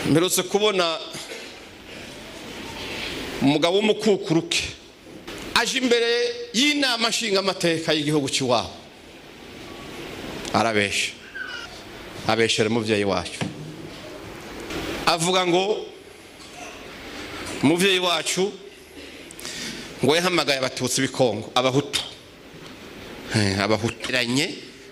Mperutse kubona umugabo w'umukukuruke aje imbere y'inama nshingamateka y'igihugu cy'iwabo, arabesha, abeshera umubyeyi wacu, avuga ngo umubyeyi wacu ngo yahamagaye abatutsi b'ikongo, abahutu, abahutu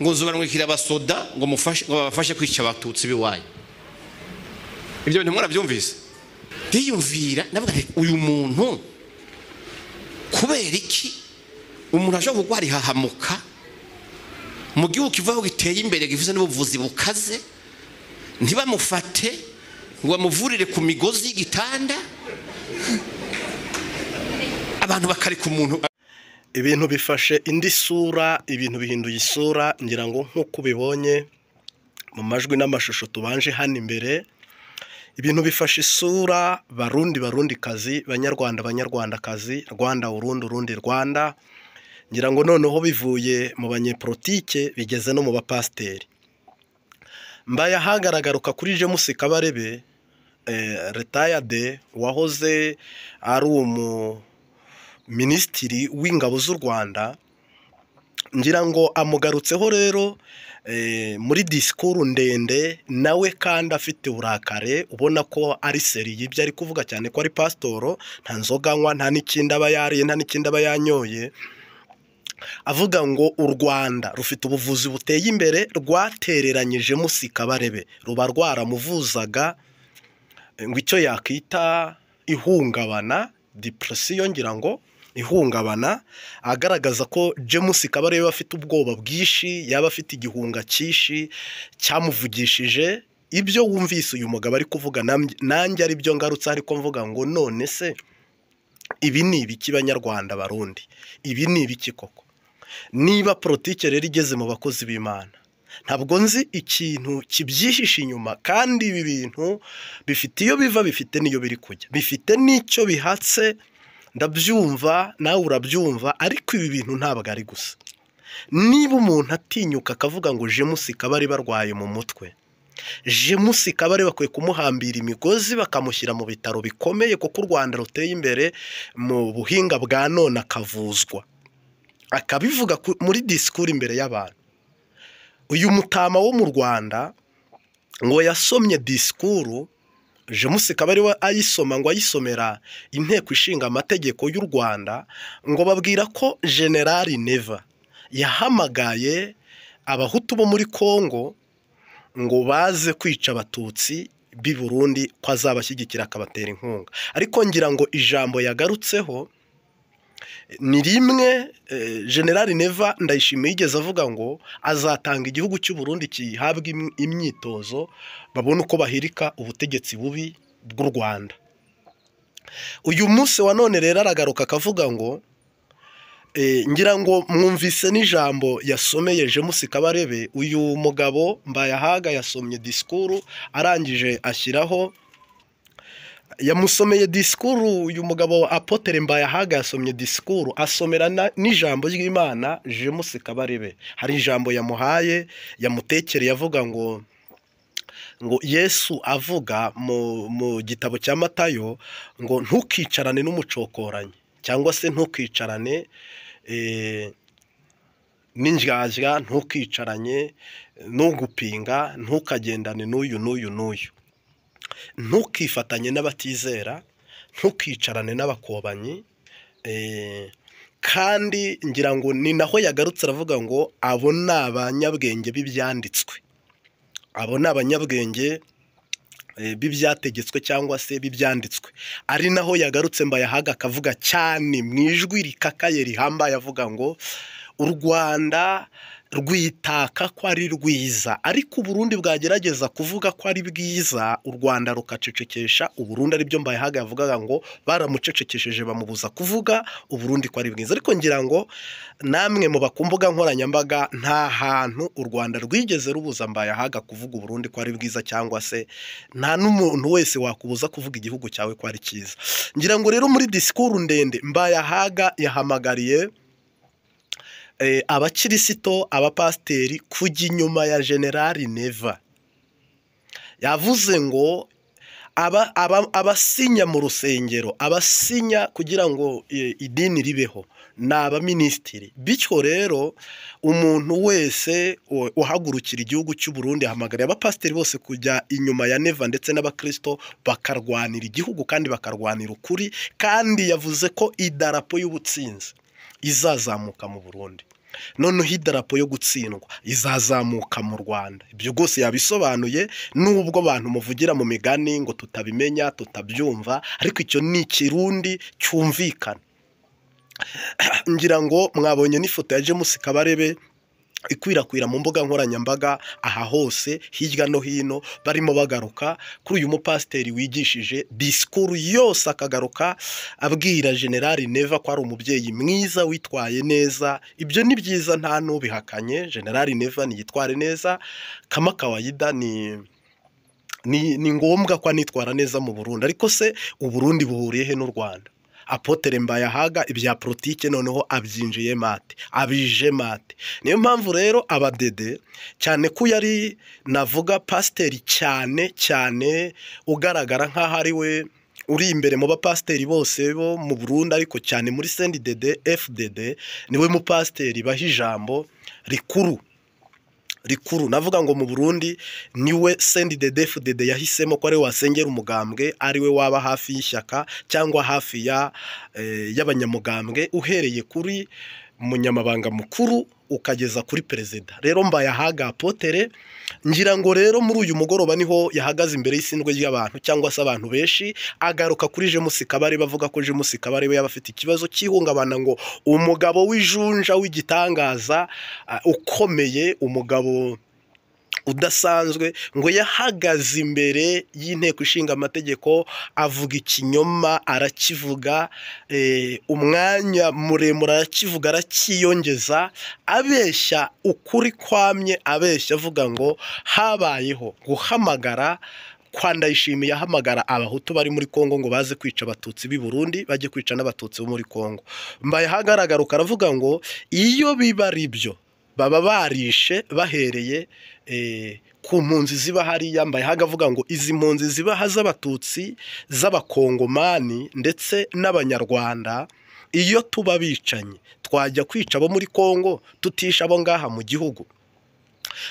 ngo nzubanwikira abasoda ngo mufashe, ngo babafashe kwica abatutsi b'iwanyu. Ibyo bintu mwarabyumvise? Ndiyumvira ndavuga nti uyu muntu kubera iki umuntu ashobora kugwara ihahamuka mu gihugu kivaho giteye imbere gifite n'ubuvuzi bukaze, ntibamufate ngo bamuvurire ku migozi y'igitanda, abantu bakareka umuntu. Ibintu bifashe indi sura, ibintu bihinduye isura, ngira ngo nk'uko ubibonye mu majwi n'amashusho tubanje hano imbere, ibintu bifashe isura. Barundi, Barundikazi, Banyarwanda, Banyarwandakazi, Rwanda, Urundi, Urundi, Rwanda, ngira ngo noneho bivuye mu banyepolitike bigeze no mu bapasiteri. Mbaye ahagaragaruka kuri James Kabarebe, retired, wahoze ari umu minisitiri w'ingabo z'u Rwanda, ngira ngo amugarutseho rero muri disikuru ndende, nawe kandi afite uburakare, ubona ko ari sérieux ibyo ari kuvuga, cyane ko ari pasitoro, nta nzoga anywa, nta n'ikindi aba yariye, nta n'ikindi aba yanyoye, avuga ngo u Rwanda rufite ubuvuzi buteye imbere, rwatereranye James Kabarebe, ruba rwaramuvuzaga ngo icyo yakita ihungabana, depression, ngira ngo ihungabana, agaragaza ko James Kabarebe afite ubwoba bwinshi, yaba afite igihunga cyinshi cyamuvugishije. Ibyo wumvise uyu mugabo ari kuvuga, nanjye ari byo ngarutse, ariko mvuga ngo none se ibi ni ibiki, Banyarwanda, Barundi? Ibi ni ibiki koko? Niba politike rero igeze mu bakozi b'Imana, ntabwo nzi ikintu kibyihishe inyuma, kandi ibi bintu bifite iyo biva, bifite n'iyo biri kujya, bifite n'icyo bihatse. Ndabyumva, nawe urabyumva, ariko ibi bintu ntabwo ari gusa. Niba umuntu atinyuka akavuga ngo James Kabarebe barwaye mu mutwe, James Kabarebe bakwiye kumuhambira imigozi bakamushyira mu bitaro bikomeye, kuko u Rwanda ruteye imbere mu buhinga bwa none, akavuzwa, akabivuga muri disikuru imbere y'abantu. Uyu mutama wo mu Rwanda ngo yasomye disikuru James Kabarebe ayisoma, ngo ayisomera Inteko Ishinga Amategeko y'u Rwanda, ngo babwira ko Generali Neva yahamagaye abahutu bo muri Congo ngo baze kwica abatutsi b'i Burundi, ko azabashyigikira akabatera inkunga. Ariko ngira ngo ijambo yagarutseho ni rimwe, Generali Neva Ndayishimiye yigeze avuga ngo azatanga igihugu cy'u Burundi kihabwa imyitozo, babone uko bahirika ubutegetsi bubi bw'u Rwanda. Uyu munsi wa none rero aragaruka akavuga ngo, ngira ngo mwumvise n'ijambo yasomeye James Kabarebe. Uyu mugabo Mbayahaga yasomye disikuru, arangije ashyiraho, yamusomeye disikuru. Uyu mugabo Apôtre Mbayahaga yasomye disikuru, asomera n'ijambo ry'Imana James Kabarebe. Hari ijambo yamuhaye, yamutekereye, avuga ngo Yesu avuga mu gitabo cya Matayo ngo ntukicarane n'umucokoranyi, cyangwa se ntukicarane n'indyarya, ntukicaranye n'ugupinga, ntukagendane n'uyu n'uyu n'uyu, ntukifatanye n'abatizera, ntukicarane n'abakobanyi. Kandi ngira ngo ni naho yagarutse aravuga ngo abo ni abanyabwenge b'ibyanditswe, abo ni abanyabwenge b'ibyategetswe cyangwa se b'ibyanditswe. Ari naho yagarutse Mbayahaga akavuga cyane mu ijwi rikakaye rihambaye, avuga ngo u Rwanda rwitaka ko ari rwiza, ariko Uburundi bwagerageza kuvuga ko ari bwiza, u Rwanda rukacecekesha Uburundi. Aribyo Mbayahaga yavugaga ngo baramucecekesheje, bamubuza kuvuga Uburundi ko ari bwiza. Ariko ngira ngo namwe mu ku mbuga nkoranyambaga, nta hantu u Rwanda rwigeze rubuza Mbayahaga kuvuga Uburundi ko ari bwiza, cyangwa se nta n'umuntu wese wakubuza kuvuga igihugu cyawe ko ari cyiza. Ngira ngo rero muri disikuru ndende Mbayahaga yahamagariye abakirisito, abapasiteri kujya inyuma ya Generali Neva. Yavuze ngo Abasinya mu rusengero, abasinya kugira ngo idini ribeho ni abaminisitiri. Bityo rero umuntu wese uhagurukira igihugu cy'u Burundi ahamagariye abapasiteri bose kujya inyuma ya Neva ndetse n'abakristo bakarwanira igihugu kandi bakarwanira ukuri, kandi yavuze ko idarapo y'ubutsinzi izazamuka mu Burundi, noneho idarapo yo gutsindwa izazamuka mu Rwanda. Ibyo rwose yabisobanuye, nubwo abantu muvugira mu migani ngo tutabimenya tutabyumva, ariko icyo ni ikirundi cyumvikana. Ngira ngo mwabonye n'ifoto ya James Kabarebe ikwirakwira mu mbuga nkoranyambaga aha hose hirya no hino, barimo bagaruka kuri uyu mupasiteri wigishije disikuru yose, akagaruka abwira General Neva ko ari umubyeyi mwiza witwaye neza. Ibyo ni byiza, nta n'ubihakanye. General Neva niyitware neza, kama kawaida ni ngombwa ko anitwara neza mu Burundi. Ariko se Uburundi buhuriye he n'u Rwanda? Apotre Mbayahaga ibya politike noneho abyinjiye mate, abije mate. Niyo mpamvu rero abadede cyane ko yari navuga pasiteri cyane cyane ugaragara nk'aho ari we uri imbere mu bapasiteri bose bo mu Burundi, ariko cyane muri CNDD FDD niwe mupasiteri baha ijambo rikuru rikuru. Navuga ngo mu Burundi niwe CNDD FDD yahisemo ko ari we wasengera umugambwe, ari we waba hafi y'ishyaka cyangwa hafi ya y'abanyamugambwe, uhereye kuri munyamabanga mukuru ukageza kuri perezida. Rero Mbayahaga Apotre ngira ngo rero muri uyu mugoroba niho yahagaze imbere y'isindwe ry'abantu cyangwa se abantu benshi, agaruka kuri James Kabarebe, avuga ko James Kabarebe yaba afite ikibazo cy'ihungabana, ngo umugabo w'ijunja w'igitangaza ukomeye, umugabo udasanzwe, ngo yahagaze imbere y'inteko ishinga amategeko avuga ikinyoma, arakivuga umwanya muremure, arakivuga aracyiyongeza, abeshya ukuri kwamye, abeshya avuga ngo habayeho guhamagara kwa Ndayishimiye, ahamagara abahutu bari muri Kongo ngo baze kwica abatutsi b'i Burundi, bajye kwica n'abatutsi bo muri Kongo. Mbayahaga aragaruka aravuga ngo iyo biba ari byo baba barishe bahereye ku mpunzi ziba hariya. Mbayahaga avuga ngo izi mpunzi ziba z'abatutsi z'abakongomani ndetse n'abanyarwanda, iyo tuba bicanye twajya kwica abo muri Kongo tutisha abo ngaha mu gihugu.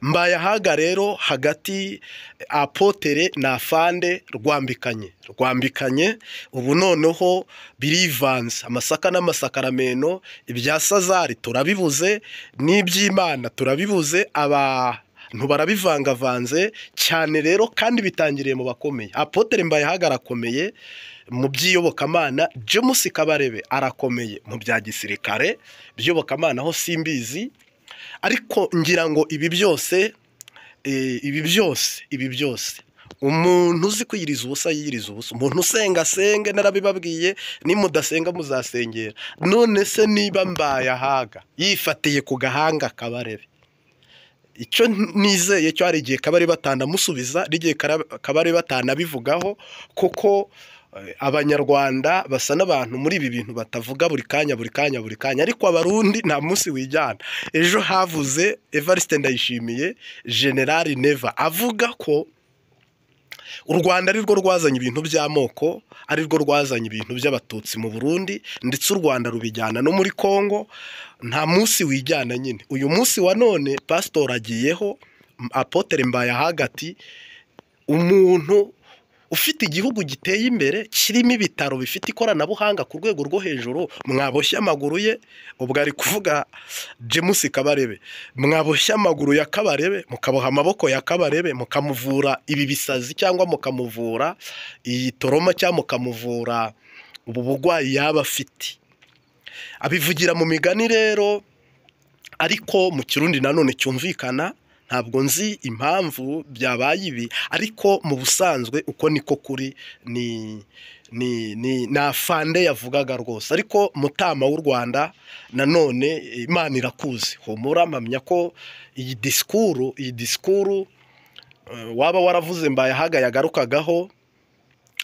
Mbayahaga rero hagati Apotre na Afande rwambikanye, ubu noneho birivanze amasaka n'amasakarameno, ibya Sazari turabibuze n'iby'Imana turabibuze, abantu barabivangavanze cyane rero, kandi bitangiriye mu bakomeye. Apotre Mbayahaga arakomeye mu by'iyobokamana, James Kabarebe arakomeye mu bya gisirikare, by'iyobokamana ho simbizi, ariko ngira ngo ibi byose ibi byose umuntu uzi kwiyiriza ubusa yiyiriza ubusa, umuntu usenga asenge, narabibabwiye, nimudasenga muzasengera. None se niba Mbayahaga yifatiye ku gahanga Kabarebe, icyo nizeye cyo hari igihe Kabarebe batanamusubiza, n'igihe Kabarebe batanabivugaho, kuko abanyarwanda basa n'abantu muri ibi bintu batavuga buri kanya buri kanya buri kanya, ariko abarundi nta munsi wijyana. Ejo havuze Evariste Ndayishimiye General Neva avuga ko u Rwanda ari rwo rwazanye ibintu by'amoko, ari rwo rwazanye ibintu by'abatutsi mu Burundi, ndetse u Rwanda rubijyana no muri Kongo. Nta munsi wijyana nyine. Uyu munsi wa none pastor agiyeho, Apotre Mbayahaga ati umuntu ufite igihugu giteye imbere kirimo ibitaro bifite ikoranabuhanga ku rwego rwo hejuru, mwaboshye amaguru ye, ubwo ari kuvuga James Kabarebe, mwaboshye amaguru ya Kabarebe, mukaboha amaboko ya Kabarebe, mukamuvura ibi bisazi cyangwa mukamuvura iyi toroma cyangwa mukamuvura ubu burwayi yaba afite. Abivugira mu migani rero, ariko mu kirundi nanone cyumvikana. Ntabwo nzi impamvu byabaye ibi, ariko mu busanzwe uko niko kuri ni ni ni na Afande yavugaga rwose. Ariko mutama w'u Rwanda nanone Imana irakuzi, humura, mpamya ko iyi disikuru waba waravuze Mbayahaga yagarukagaho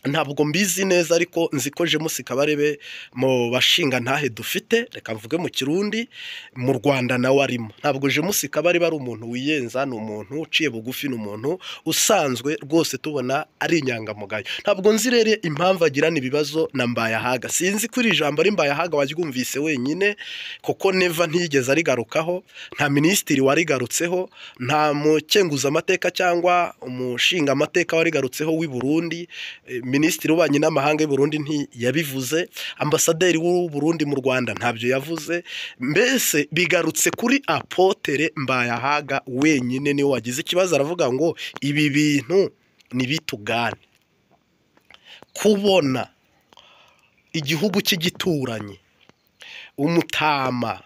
Ntabwo mbizi neza, ariko nzi ko James Kabarebe mu bashinga ntahe dufite, reka mvuge mu Kirundi, mu Rwanda nawe arimo. Ntabwo James Kabarebe ari umuntu wiyenza, ni umuntu uciye bugufi, ni umuntu usanzwe rwose tubona ari inyangamugayo. Ntabwo nzi rero impamvu agirana ibibazo na Mbayahaga. Sinzi ko iri jambo ari Mbayahaga waryumvise wenyine, kuko Neva ntiyigeze arigarukaho, nta minisitiri warigarutseho, nta mukenguzamateka cyangwa umushingamateka warigarutseho w'i Burundi, minisitiri w'ububanyi n'amahanga y'u Burundi ntiyabivuze, ambasaderi w'u Burundi mu Rwanda ntabyo yavuze. Mbese bigarutse kuri Apotre Mbayahaga wenyine, niwe wagize ikibazo, aravuga ngo ibi bintu ntibitugane. Kubona igihugu cy'igituranyi, umutama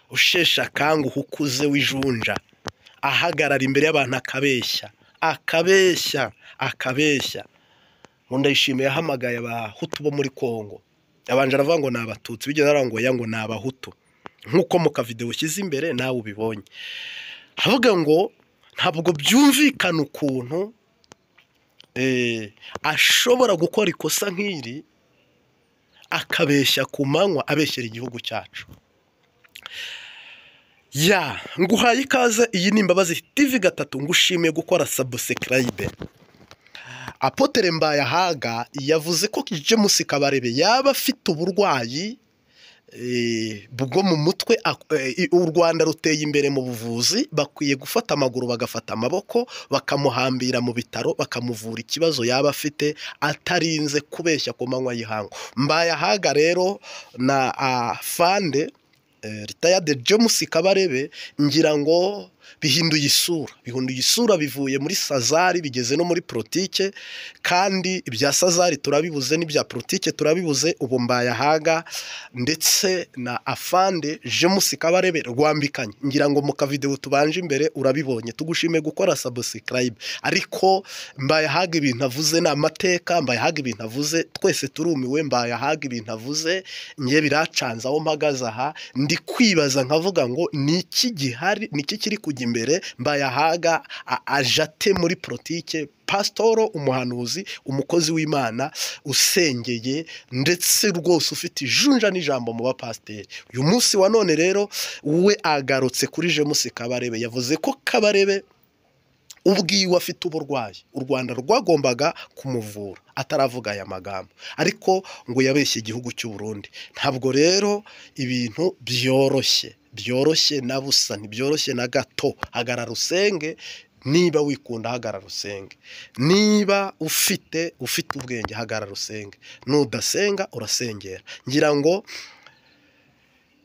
usheshe akanguhe ukuze w'ijunja ahagarara imbere y'abantu akabeshya, akabeshya, akabeshya. Ngo Ndayishimiye yahamagaye abahutu bo muri Kongo, yabanje aravuga ngo ni abatutsi, bigeze aravuga ngo ya ngo ni abahutu, nk'uko mu kavideo ushyize imbere nawe ubibonye. Avuga ngo ntabwo byumvikana ukuntu ashobora gukora ikosa nk'iri, akabeshya ku manywa, abeshyera igihugu cyacu. Ya nguhaye ikaze, iyi ni Imbabazi TV 3, ngushimiye gukora subscribe. Apotre Mbayahaga yavuze ko James Kabarebe yaba afite uburwayi bwo mu mutwe. U Rwanda ruteye imbere mu buvuzi, bakwiye gufata amaguru bagafata amaboko, bakamuhambira mu bitaro, bakamuvura ikibazo yaba afite, atarinze kubeshya ku manywa y'ihangu. Mbayahaga rero na afande retired James Kabarebe, ngira ngo bihinduye isura, bihinduye isura, bivuye muri sazari bigeze no muri politike, kandi ibya sazari turabibuze n'ibya politike turabibuze. Ubu Mbayahaga ndetse na afande James Kabarebe rwambikanye, ngira ngo mu kavideo tubanje imbere urabibonye. Tugushimiye gukora subscribe. Ariko Mbayahaga ibintu avuze ni amateka, Mbayahaga ibintu avuze twese turumiwe. Mbayahaga ibintu avuze ngiye biracanze aho mpagaze aha, ndi kwibaza nkavuga ngo ni iki gihari, ni iki kiri kujya imbere? Mbayahaga ajate muri politike, pasitoro, umuhanuzi, umukozi w'Imana usengeye, ndetse rwose ufite ijunja n'ijambo mu bapasiteri. Uyu munsi wa none rero we agarutse kuri James Kabarebe, yavuze ko Kabarebe ubwiwe afite uburwayi, u Rwanda rwagombaga kumuvura ataravuga aya magambo, ariko ngo yabeshye igihugu cy'u Burundi. Ntabwo rero ibintu byoroshye, byoroshye na busa, ntibyoroshye na gato. Hagarara usenge, niba wikunda hagarara usenge, niba ufite ubwenge hagarara usenge, nudasenga urasengera. Ngira ngo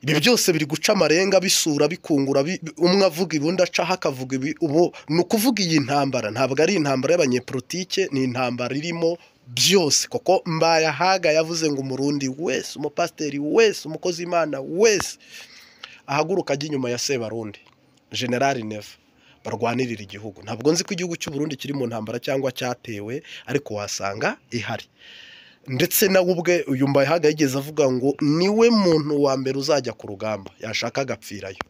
ibi byose biri guca amarenga, bisura, bikungura, umwe avuga ibundi acaho akavuga ibi. Ubu ni ukuvuga iyi ntambara ntabwo ari intambara y'abanyepolitike, ni intambara irimo byose, kuko Mbayahaga yavuze ngo umurundi wese, umupasiteri wese, umukozi w'Imana wese ahaguruka ajya inyuma ya Sebarundi General Neva, barwanirira igihugu. Ntabwo nzi ko igihugu cy'u Burundi kiri mu ntambara cyangwa cyatewe, ariko wasanga ihari. Ndetse nawe ubwe uyu Mbayahaga yigeze avuga ngo niwe muntu wa mbere uzajya ku rugamba, yashaka agapfirayo,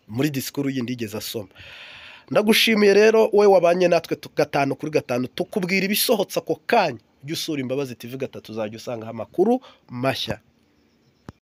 muri disikuru yindi yigeze asoma. Ndagushimiye rero we wabanye natwe 5 kuri 5, tukubwira ibisohotse ako kanya. Ujye usura Imbabazi TV 3, uzajya usangaho amakuru mashya.